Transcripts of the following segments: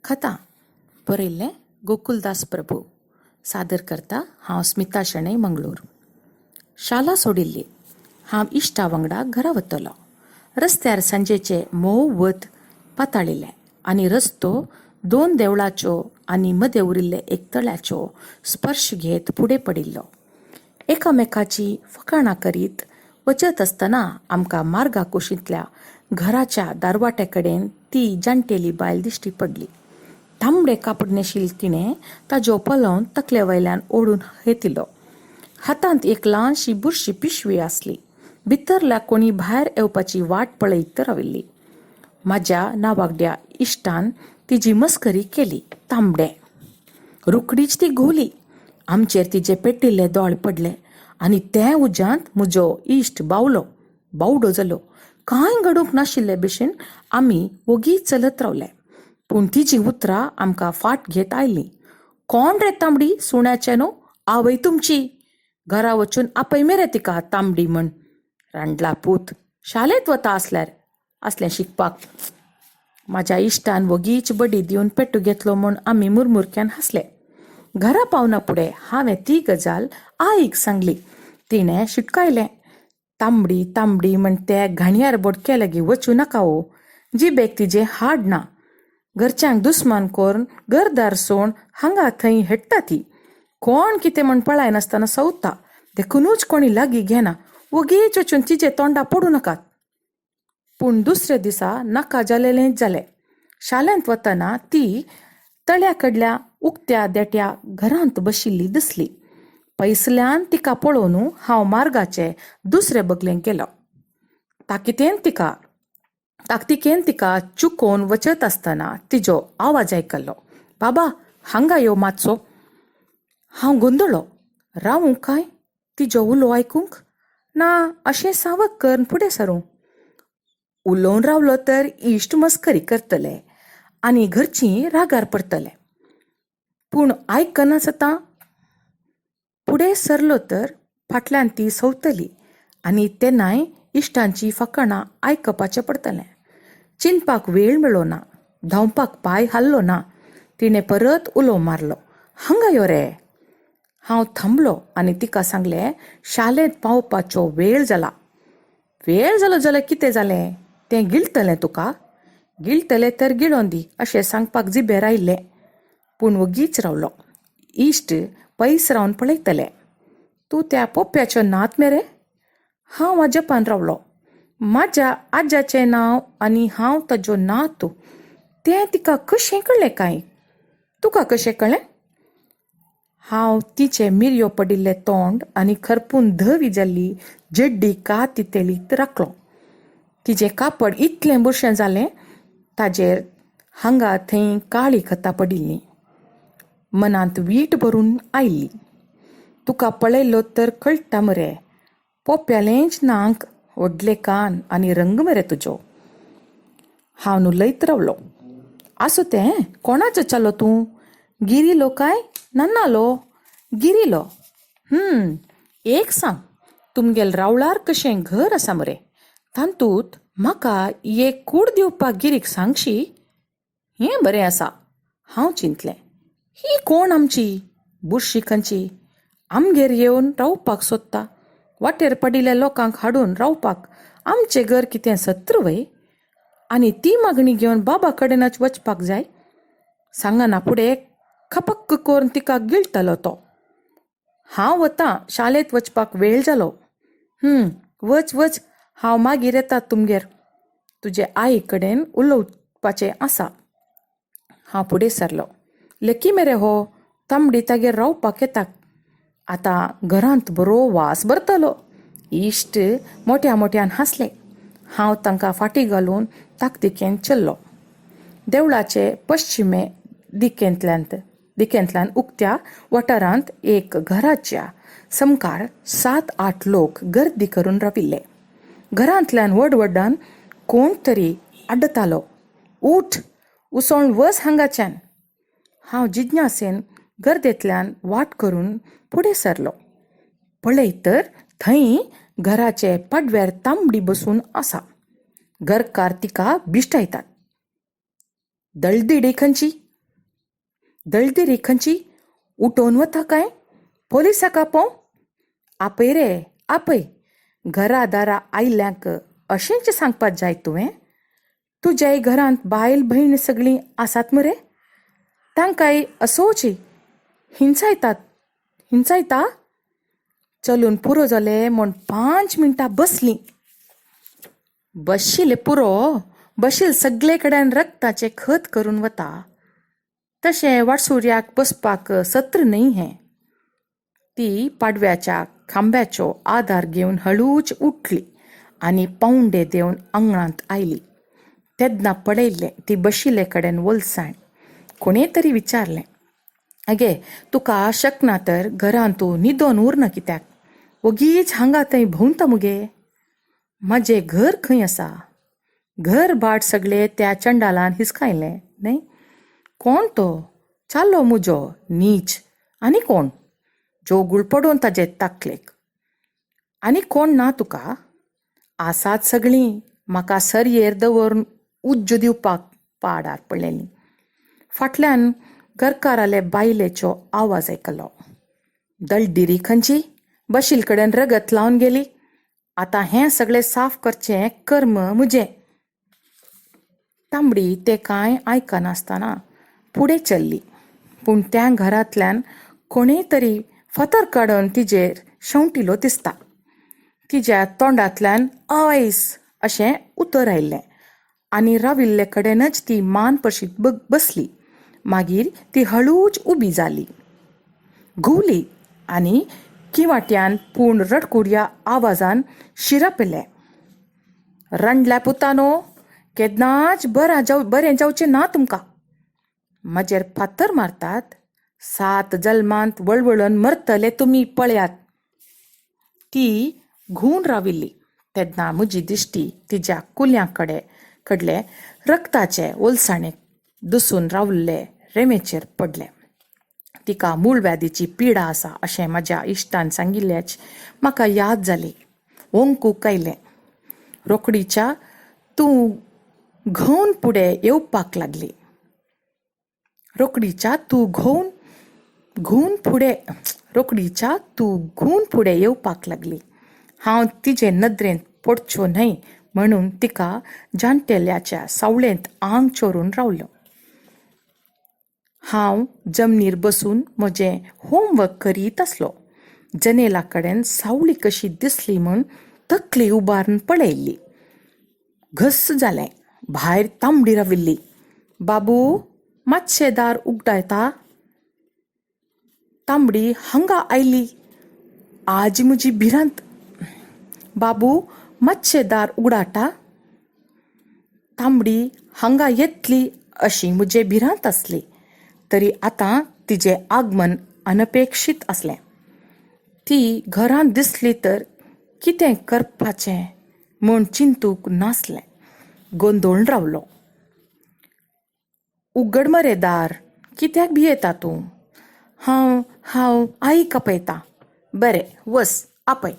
कथा बरयल्लें गोकुलदास प्रभू. सादर करता हांव स्मिता शणै, मंगळूर. शाला सोडिल्ली. हांव इश्टा वांगडा घरा वतलो. रस्त्यार सांजेचें मोव वत पाताळिल्लें आनी रस्तो दोन देवळाच्यो आनी मदें उरिल्ले एक तळ्याच्यो स्पर्श घेत फुडें पडिल्लो. एकामेकाची फकाणां करीत वचत आसतना आमकां मार्गा कुशींतल्या घराच्या दारवाट्या कडेन ती जाणटेली बायल दिश्टी पडली. तांबडें कापड न्हेशिल्लें तिणें ताजो पलोवन तकले वयल्यान ओडून घेतिल्लो. हातांत एक ल्हानशी बुरशी पिशवी आसली. भितरल्या कोणी भायर येवपाची वाट पळयत राविल्ली. म्हाज्या नावागड्या इश्टान तिजी मस्करी केली, तांबडें. रोखडीच ती घुंवली. आमचेर तिजे पेटिल्ले दोळे पडले आनी त्या उज्यांत म्हजो इश्ट बावलो, बावडो जालो. कांय घडूंक नाशिल्ले भशेन आमी वोगी चलत रावले. पूण तिजीं उतरां आमकां फाट घेत आयलीं. कोण रे तांबडी सुण्याचें न्हू, आवय तुमची. घरा वचून आपय मरे तिका तांबडी म्हण. रांडला पूत शाळेंत वता आसल्यार आसलें शिकपाक. म्हाज्या इश्टान वोगीच बडी दिवन पेटू घेतलो म्हूण आमी मुरमुरक्यान हांसले. घरा पावना फुडें हांवें ती गजाल आईक सांगली. तिणें शिटकायलें, तांबडी तांबडी म्हण ते घाणयार बोडक्या लागीं वचूं नाका ओ. जिबेक तिजें हाड ना. घरच्यांक दुस्मान करून घरदार सोण हांगा थंय हेडटा ती. कोण कितें म्हण पळयनासतना सवता. देखुनूच कोणी लागीं घेना. वोगीच वचून तिजे तोंडा पडूं नाकात. पूण दुसऱ्या दिसा नाका जालेलेंच जालें. शाळेंत वतना ती तळ्या कडल्या उक्त्या देट्या घरांत बशिल्ली दिसली. पयसल्यान तिका पळोवन हांव मार्गाचे दुसरे बगलेन गेलो. ताकतिकेन तिका चुकोवन वचत आसतना तिजो आवाज आयकलो, बाबा हांगा यो मातसो. हांव गोंदळ्ळो. रावूं काय तिजो उलो आयकूंक? ना अशें सावक करून फुडें सरूं? उलोवन रावलो तर इश्ट मस्करी करतले आनी घरचीं रागार पडटले. पूण आयकनासतना फुडें सरलो तर फाटल्यान ती सवतली आनी तेन्नाय इश्टांचीं फकाणां आयकपाचें पडटलें. चिंतपाक वेळ मेळ्ळो ना. धांवपाक पांय हाल्लो ना. तिणें परत उलो मारलो, हांगा यो रे. हांव थांबलो आनी तिका सांगलें, शाळेंत पावपाचो वेळ जाला. वेळ जालो जाल्यार कितें जालें? तें गिळटलें तुका? गिळटलें तर गिळोन दी अशें सांगपाक जिबेर आयिल्लें. पूण वोगीच रावलो. इश्ट पयस रावन पळयतले. तूं त्या पोप्याचो नात मेरे? हांव अजापान रावलो. म्हाज्या आज्याचें नांव आनी हांव ताजो नातू तें तिका कशें कळ्ळें काय? तुका कशें कळ्ळें? हांव तिचें मिरयो पडिल्लें तोंड आनी खरपून धवी जाल्ली जड्डी काती तेळीत राखलो. तिजें कापड इतलें बुरशें जालें, ताजेर हांगा थंय काळी खतां पडिल्लीं. मनांत वीट भरून आयिल्ली. तुका पळयलो तर कळटा मरे, पोप्यालेंच नाक, व्हडले कान आनी रंग मरे तुजो. हांव उलयत रावलो. आसूं तें, कोणाचो चलो तूं? गिरीलो काय नन्नालो? गिरीलो. एक सांग, तुमगेल रावळार कशें घर आसा मरे, तातूंत म्हाका एक कूड दिवपाक गिरीक सांगशी? हें बरें आसा. हांव चिंतलें, ही कोण आमची बुरशी खंयची, आमगेर येवन रावपाक सोदता. वाटेर पडिल्ल्या लोकांक हाडून रावपाक आमचें घर कितें सत्र व्हय? आनी ती मागणी घेवन बाबा कडेनच वचपाक जाय? सांगना फुडें खपक्क करून तिका गिळटलो तो. हांव वतां, शाळेंत वचपाक वेळ जालो. वच वच, हांव मागीर येता तुमगेर. तुजे आई कडेन उलोवपाचें आसा. हांव फुडें सरलो. लेखी मेरे हो तांबडी तागेर रावपाक येता. आतां घरांत बरो वास भरतलो. इश्ट मोट्या मोट्यान हांसले. हांव तांकां फाटीं घालून ताकतिकेन चल्लो. देवळाचे पश्चिमे दिकेंतल्यान उक्त्या वाठारांत एक घराच्या सामकार 7-8 लोक गर्दी करून राविल्ले. घरांतल्यान व्हड व्हडान कोण तरी आड्डतालो, उठ, उसोण वच हांगाच्यान. हांव जिज्ञासेन गर्देंतल्यान वाट करून फुडें सरलो. पळय तर थंय घराचे पाडव्यार तांबडी बसून आसा. घरकार तिका बिश्टायतात. दळदिडी खंयची. दळदिरी खंयची? उठोवन वता काय? पोलिसाक आपोवं? आपय रे आपय. घरा दारा आयल्यांक अशेंच सांगपाक जाय तुवें? तुज्याय घरांत बायल भयण सगळीं आसात मरे? तांकांय असोच हिंसायतात हिंसायता? चलून पुरो जालें म्हूण 5 मिनटां बसलीं. बशिल्लें पुरो, बशील सगळे कडेन रक्ताचें खत करून वता. तशें वाटसुऱ्याक बसपाक सत्र न्हय हें. ती पाडव्याच्या खांब्याचो आदार घेवन हळूच उठली आनी पावंडे देवन आंगणांत आयली. तेन्ना पळयलें ती बशिल्ले कडेन ओलसाण. कोणें तरी विचारलें, आगे तुका शकना तर घरांत तूं न्हिदोन उरना कित्याक? वोगीच हांगा थंय भोंवता मुगे. म्हजें घर खंय आसा? घर भाट सगळें त्या चंडालान हिसकायलें न्हय? कोण तो? चालो मुजो नीच. आनी कोण? जोगूळ पडून ताजे ताकलेक. आनी कोण ना तुका? आसात सगळीं. म्हाका सरयेर दवरून उज्जो दिवपाक पाडार पडलेलीं. फाटल्यान घरकाराले बायलेचो आवाज आयकलो, दळडिरी खंयची? बशील कडेन रगत लावन गेली. आतां हें सगळें साफ करचें कर्म म्हजें. तांबडी तें कांय आयकनासतना फुडें चल्ली. पूण त्या घरांतल्यान कोणें तरी फातर काडून तिजेर शेंवटिलो दिसता. तिज्या तोंडांतल्यान आयस अशें उतर आयलें आनी राविल्ले कडेनच ती मान पशीत बसली. मागीर ती हळूच उबी जाली, घुंवली आनी किंवाट्यान पूण रडकुड्या आवाजान शिरपलें, रंडल्या पुतानो, केन्नाच बरें जावचें ना तुमकां. म्हजेर फातर मारतात, 7 जल्मांत वळवळून मरतले तुमी पळयात. ती घुंवून राविल्ली तेन्ना म्हजी दिश्टी तिज्या कुल्यां कडले रक्ताचे ओलसाणेक दुसून रावल्ले रेमेचेर पडले. तिका मूळ व्याधीची पिडा आसा अशें म्हज्या इश्टान सांगिल्ल्याच म्हाका याद जाली. ओंकूक आयलें. रोकडीच्या तूं घोवन फुडें येवपाक लागली. रोकडीच्या तूं घुंवन रोकडीच्या तूं घुंवन फुडें येवपाक लागली. हांव तिजे नदरेंत पडच्यो न्हय म्हणून तिका जाणटेल्याच्या सावळेंत आंग चोरून रावलो. हांव जमनीर बसून म्हजें होमवर्क करीत आसलो. जनेला कडेन सावळी कशी दिसली म्हूण तकली उबारून पळयल्ली. घस्स जालें. भायर तांबडी राविल्ली. बाबू, मातशें दार उगडायता? तांबडी हांगा आयली. आज म्हजी भिरांत. बाबू, मातशें दार उगडाटा? तांबडी हांगा येतली अशी म्हजे भिरांत आसली तरी आतां तिजें आगमन अनपेक्षीत आसलें. ती घरांत दिसली तर कितें करपाचें म्हूण चिंतूंक नासलें. गोंदोळून रावलो. उगड मरे दार, कित्याक भियेता तूं? हांव हांव आईक आपयतां. बरें, वस आपय.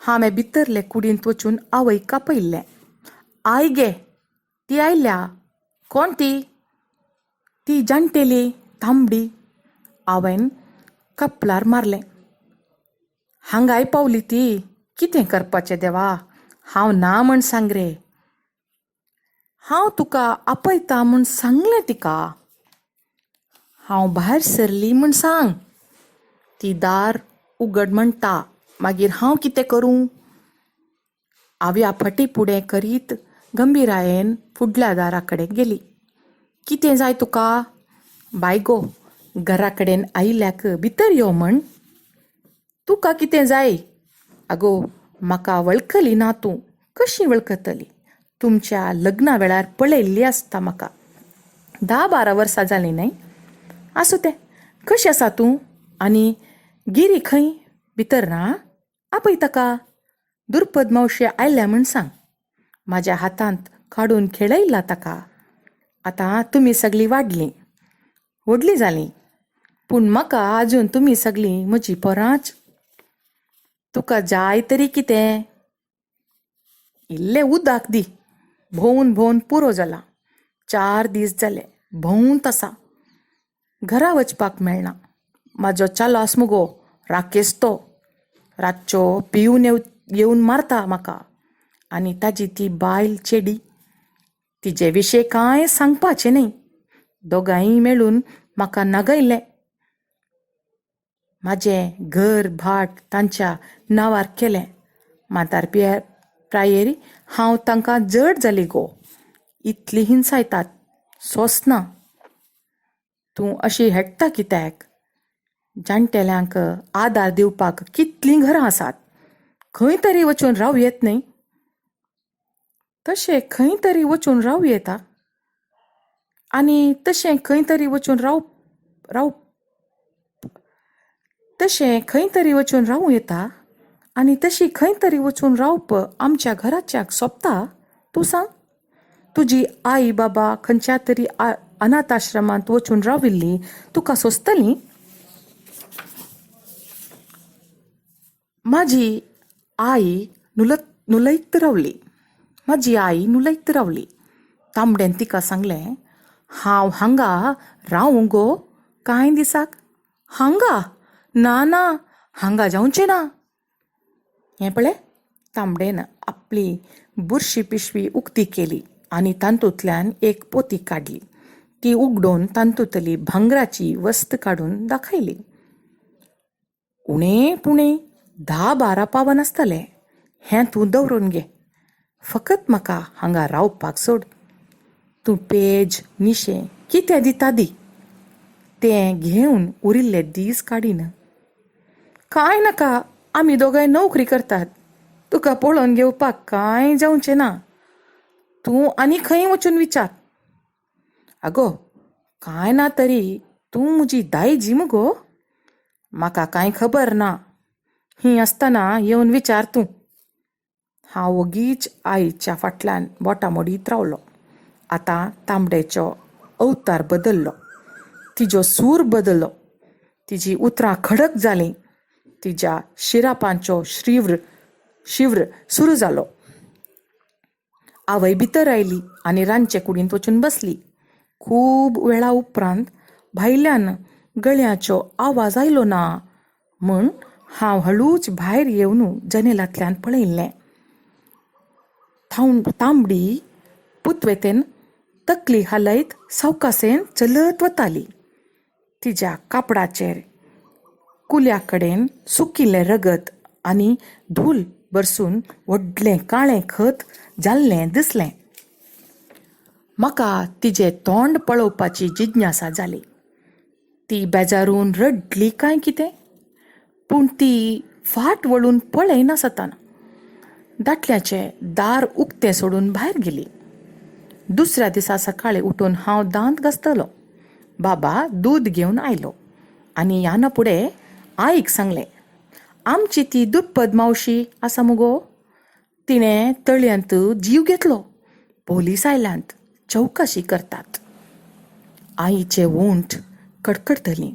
हांवें भितरले कुडींत वचून आवयक आपयल्लें. आई गे, ती आयल्या. कोण ती? ती जाणटेली तांबडी. आवयन कपलार मारलें. हांगाय पावली ती. कितें करपाचें देवा? हांव ना म्हण सांग रे. हांव तुका आपयता म्हूण सांगलें तिका. हांव भायर सरली म्हूण सांग. ती दार उगड म्हणटा, मागीर हांव कितें करूं? आवया फाटी फुडें करीत गंभीरायेन फुडल्या दारा कडेन गेली. कितें जाय तुका? बाय गो, घरा कडेन आयिल्ल्याक भितर यो म्हण. तुका कितें जाय? आगो, म्हाका वळखली ना तूं. कशी वळखतली? तुमच्या लग्ना वेळार पळयल्ली आसता म्हाका. 10-12 वर्सां जालीं न्हय? आसूं तें. कशें आसा तूं? आनी गिरी खंय? भितर ना? आपय ताका. दुर्पद मावशे आयल्या म्हूण सांग. म्हाज्या हातांत काडून खेळयला ताका. आतां तुमी सगळीं वाडलीं, व्हडलीं जालीं, पूण म्हाका आजून तुमी सगळीं म्हजी पोरांच. तुका जाय तरी कितें? इल्लें उदक दी. भोंवन भोंवन पुरो जालां. 4 दीस जाले भोंवत आसा. घरा वचपाक मेळना. म्हाजो चालो आस मुगो राकेस, तो रातचो पिवन येवन मारता म्हाका. आनी ताजी ती बायल चेडी, तिजे विशीं कांय सांगपाचें न्हय. दोगांय मेळून म्हाका नागयलें. म्हाजें घर भाट तांच्या नांवार केलें. म्हातार प्रायेर हांव तांकां जड जाली गो. इतली हिणसायतात, सोंसना. तूं अशी हेडटा कित्याक? जाणटेल्यांक आदार दिवपाक कितलीं घरां आसात, खंय तरी वचून रावं येत न्हय? तशें खंय तरी वचून रावं येता आनी तशें खंय तरी वचून राव राव तशें खंय तरी वचून रावूं येता आनी तशी खंय तरी वचून रावप आमच्या घराच्याक सोबता? तूं सांग. तुजी आई बाबा खंयच्या तरी अनाथ आश्रमांत वचून राविल्ली तुका सोंसतली? म्हाजी आई नुलयत रावली. म्हाजी आई नुलयत रावली. तांबडेन तिका सांगलें, हांव हांगा रावूं गो कांय दिसाक? हांगा? ना ना, हांगा जावचें ना. हें पळय, तांबडेन आपली बुरशी पिशवी उक्ती केली आनी तातूंतल्यान एक पोती काडली. ती उगडून तातूंतली भांगराची वस्त काडून दाखयली. उणें पुणें 10-12 पावन आसतलें. हें तूं दवरून घे. फकत म्हाका हांगा रावपाक सोड. तूं पेज निशें कितें दिता दी. तें घेवन उरिल्ले दीस काडीन. कांय नाका, आमी दोगांय नोकरी करतात. तुका पळोवन घेवपाक कांय जावचें ना. तूं आनी खंय वचून विचार. आगो, कांय ना तरी तूं म्हजी दायजी मुगो. म्हाका कांय खबर ना. ही आसतना येवन विचार तूं. हांव वोगीच आईच्या फाटल्यान बोटां मोडीत रावलो. आतां तांबड्याचो अवतार बदल्लो, तिजो सूर बदल्लो, तिजी उतरां खडक जालीं, तिज्या शिरापांचो शिव्र सुरू जालो. आवय भितर आयली आनी रांदचे कुडींत वचून बसली. खूब वेळा उपरांत भायल्यान गळ्याचो आवाज आयलो ना म्हूण हांव हळूच भायर येवन जनेलांतल्यान पळयिल्लें. तांबडी पुतवेतेन तकली हालयत सावकासेन चलत वताली. तिज्या कापडाचेर कुल्या कडेन सुकिल्लें रगत आनी धूल भरसून व्हडलें काळें खत जाल्लें दिसलें. म्हाका तिजें तोंड पळोवपाची जिज्ञासा जाली. ती बेजारून रडली काय कितें, पूण ती फाट वळून पळयनासतना दाटल्याचें दार उक्तें सोडून भायर गेली. दुसऱ्या दिसा सकाळीं उठून हांव दांत घासतलो. बाबा दूद घेवन आयलो आनी ह्यान फुडें आईक सांगलें, आमची ती दुप्पद मावशी आसा मुगो, तिणें तळयांत जीव घेतलो. पोलीस आयल्यांत, चवकशी करतात. आईचे उंट कडकडटली.